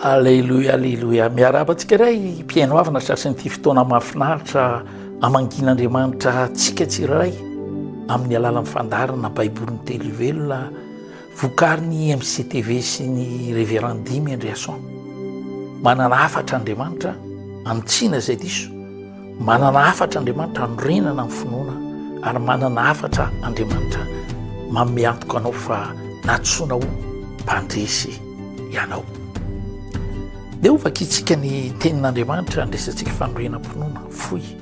Aleloia, aleloia. Miarahaba antsika iray mpihaino havana tratry ny ity fotoana mahafinaritra amangian'Andriamanitra antsika tsirairay amin'ny alalan'ny fandaharana Baiboly mitely velona vokarin'ny MCTV sy ny Révérend Dimy Andriason. Manana hafatra Andriamanitra anitsiana izay diso, manana hafatra Andriamanitra anorenana ny finoana ary manana hafatra Andriamanitra manome antoka anao fa nantsoina ho mpandresy. ianao. Dia ho vakintsika ny tenin'Andriamanitra andraisantsika fanorenam-pinoana fohy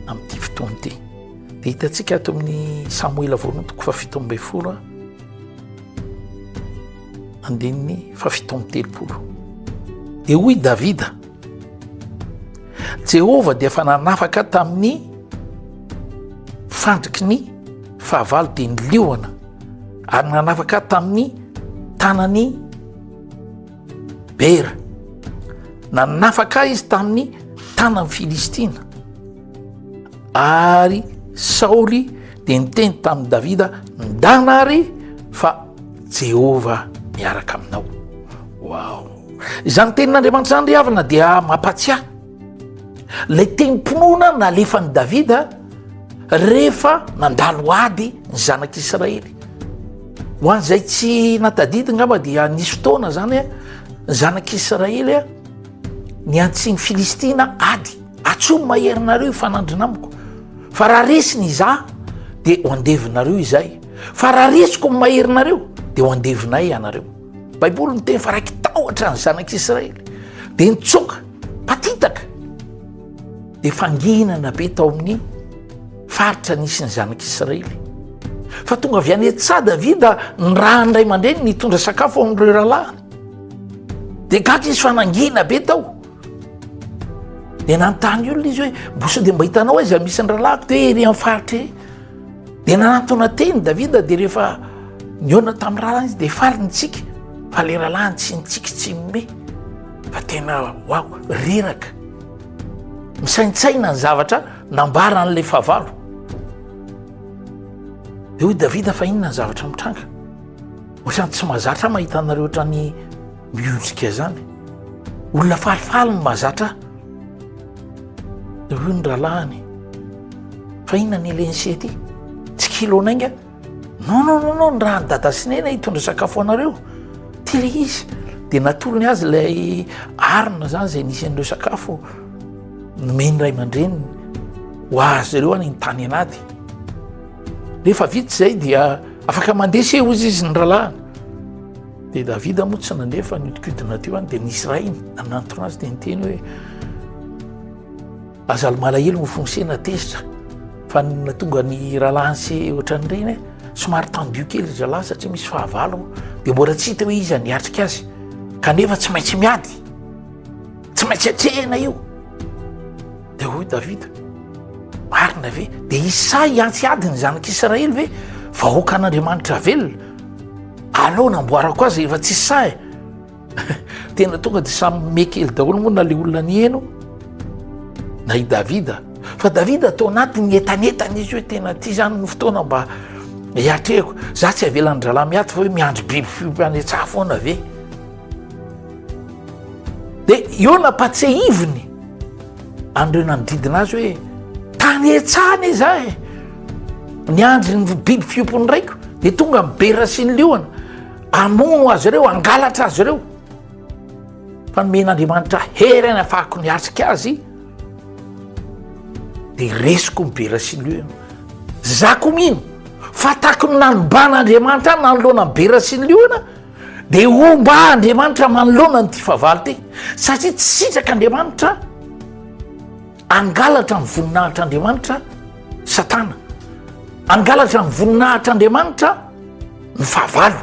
amin'ity fotoana ity. Dia hitantsika ato amin'ny Samoela voalohany toko fahafito ambin'ny folo andininy fahafito amby telopolo. Dia hoy Davida, Jehovah dia efa nanafaka tamin'ny fandriky ny fahavalo dia ny liona ary nanafaka ahy tamin'ny tanan'i Bera. Nanafaka ahy izy tamin'ny tanan'ny Filistina. Ary Saoly dia niteny tamin'i Davida, ndana ary fa Jehovah miaraka aminao. Wow! Izany tenin'Andriamanitra izany ry havana dia mampatsiahy Ilay tenim-pinoana nalefan'i Davida rehefa nandalo ady ny zanak'Israely. Ho an'izay tsy natadidy ngamba dia nisy fotoana zany ny zanak'Israely niantsiny Filistina ady. Atsomy maherinareo hifanandrina amiko. Fa raha resiny izaho dia ho andevinareo izay. Fa raha resiko ny maherinareo dia ho andevinay ianareo. Baiboly miteny fa raiki-tahotra ny zanak'Israely dia nitsoaka patitaka dia fanginana be tao amin'ny faritra nisy ny zanak'Israely. Fa tonga avy any an-tsaha Davida ny rahan'ny ray aman-dreny nitondra sakafo ao amin'ireo rahalahiny. Dia gaga izy fa nangina be tao. Dia nanontany olona izy hoe mbo sao dia mba hitanao aiza misy ny rahalahiko dia ery amin'ny faritra ery. Dia nanantona teny Davida dia rehefa nihaona tamin'ny rahalahiny izy dia faly nitsiky fa le rahalahiny tsy nitsiky tsy nime fa tena wow reraka misaintsaina ny zavatra nambaran'ilay fahavalo. Dia hoy Davida fa inona ny zavatra mitranga? Ohatran'ny tsy mahazatra ahy mahita anareo ohatran'ny miondrika zany. Olona falifaly ny mahazatra ahy. Dia hoy ny rahalahiny, fa inona ny LNC ity? Tsy kilonay nga? Non, non, non, non, ny raha ny dada sy nena hitondra sakafo anareo. Ty le izy. Dia natolony azy ilay arina zany izay nisy an'ireo sakafo nomeny ray aman-dreniny ho azy ireo any tany an'ady. Rehefa vita izay dia afaka mandeha se hozy izy ny rahalahiny. Dia Davida moa tsy nandeha fa nihodinkodina teo any dia nisy rainy nanantona azy dia niteny hoe aza malahelo ny foncé na tezitra fa ny natonga ny rahalahiny sy ohatran'ireny somary tendu kely ry zalahy satria misy fahavalo dia mbola tsy hita hoe iza niatrika azy kanefa tsy maintsy miady tsy maintsy atrehina io Dia hoy Davida, Marina ve? Dia hisy sahy hiantsy ady ny zanak'Israely ve? Vahoakan'Andriamanitra velona. Aleo namboarako azy efa tsisy sahy. Tena tonga dia samy mekely daholo moa na le olona niheno na i Davida. Fa Davida tao anatin'ny etanetana izy hoe tena ty zany no fotoana mba hiatrehako. Za tsy avelan'ny dralahy miaty fa hoe miandry biby fiompy any an-tsaha foana ve? Dia eo nampatsiahiviny an'ireo nanodidina azy hoe tany an-tsaha anie za e, niandry ny biby fiompon'ny raiko, dia tonga ny bera sy ny liona hamono azy ireo, hangalatra azy ireo. Fa nomen'Andriamanitra hery any afahako niatrika azy, dia resiko ny bera sy ny liona. Za koa mino fa tahaky ny nanomban'Andriamanitra ahy nanoloana ny bera sy ny liona, Dia homba Andriamanitra manoloana an'ity fahavalo ity, satria tsy sitraka Andriamanitra angalatra ny voninahitr'Andriamanitra Satana, angalatra ny voninahitr'Andriamanitra ny fahavalo,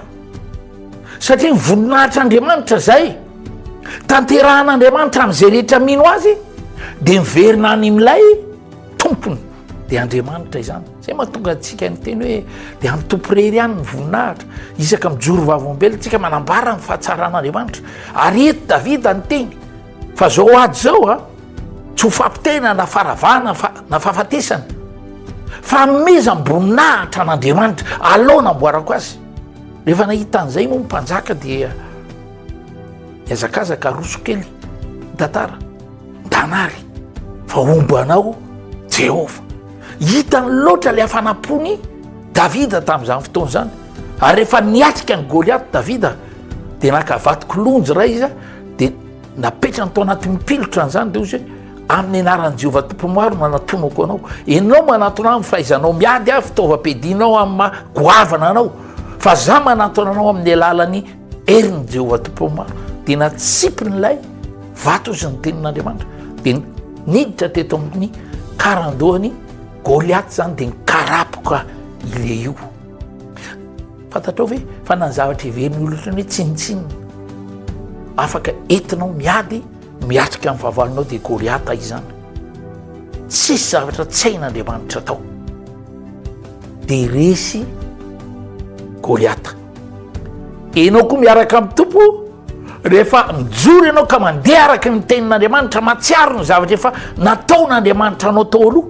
satria ny voninahitr'Andriamanitra zay tanterahan'Andriamanitra amin'izay rehetra mino azy dia miverina any amin'ilay tompony. Dia Andriamanitra izany. Zay mahatonga antsika niteny hoe dia amin'ny Tompo irery ihany ny voninahitra. Isaka mijoro vavolombelona tsika manambara ny fahatsaran'Andriamanitra. Ary eto Davida niteny fa zao ady zao a tsy ho fampitena na faravana fa na fahafatesana fa fanomezam-boninahitra an'Andriamanitra. Alao namboarako azy. Rehefa nahita an'izay moa ny mpanjaka dia. Mihazakazaka aroso kely ny tantara. Ndana ary fa homba anao Jehovah. Hitany loatra ilay hafanam-pony Davida tamin'izany fotoana izany. Ary rehefa niatrika an'i Goliath Davida dia naka vato kilonjy iray izy dia napetrany tao anatin'ny pilotra an'izany dia hoy izy hoe amin'ny anaran'i Jehovah Tompo maro no anatonako anao. Ianao manatona ahy amin'ny fahaizanao miady ahy, fitaovam-piadianao amin'ny maha goavana anao. Fa za manatona anao amin'ny alalan'ny herin'i Jehovah Tompo maro. Dia natsipin'ilay vato izy ny tenin'Andriamanitra. Dia niditra teto amin'ny karandohany Goliath zany dia nikarapoka ilay io. Fantatrao ve fa na ny zavatra heverin'ny olona ohatrany hoe tsinontsinona afaka entinao miady miatrika ny fahavalonao dia Goliata izany. Tsisy zavatra tsy hain'Andriamanitra atao. Dia resy Goliata. Enao koa miaraka amin'ny Tompo rehefa mijoro ianao ka mandeha araka ny tenin'Andriamanitra, mahatsiaro ny zavatra efa nataon'Andriamanitra anao tao aloha,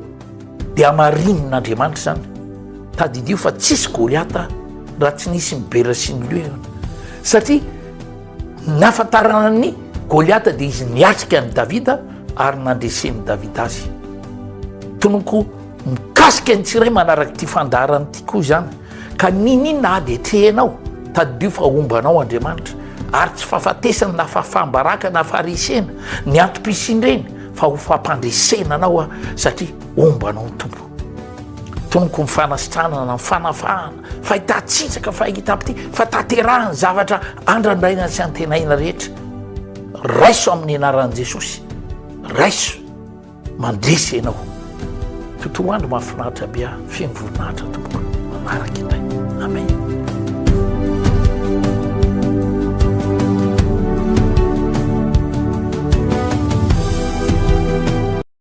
dia hamarinin'Andriamanitra izany. Tadidio fa tsisy Goliata raha tsy nisy ny bera sy ny liona. Satria nahafantarana an'i Goliata dia izy niatrika an'i Davida ary nandresen'i Davida azy. Tononko mikasika ny tsiray manaraka ity fandaharana ity koa izany. Ka niniana ady atrehinao, tadidio fa homba anao Andriamanitra. Ary tsy fahafatesana na fahafaham-baraka na faharesena ny antom-pisian'ireny fa ho fampandresena anao aho satria homba anao ny Tompo. Tonoko ny fanasitranana, ny fanafahana, fahitan-tsitraka, fahitam-pitia, fahatanterahana ny zavatra andrandraina sy antenaina rehetra. Raiso amin'ny anaran'i Jesosy. Raiso. Mandresy ianao. Tontolo andro mahafinaritra be ahy. Feno voninahitra tompoko. Manaraka indray. Amen.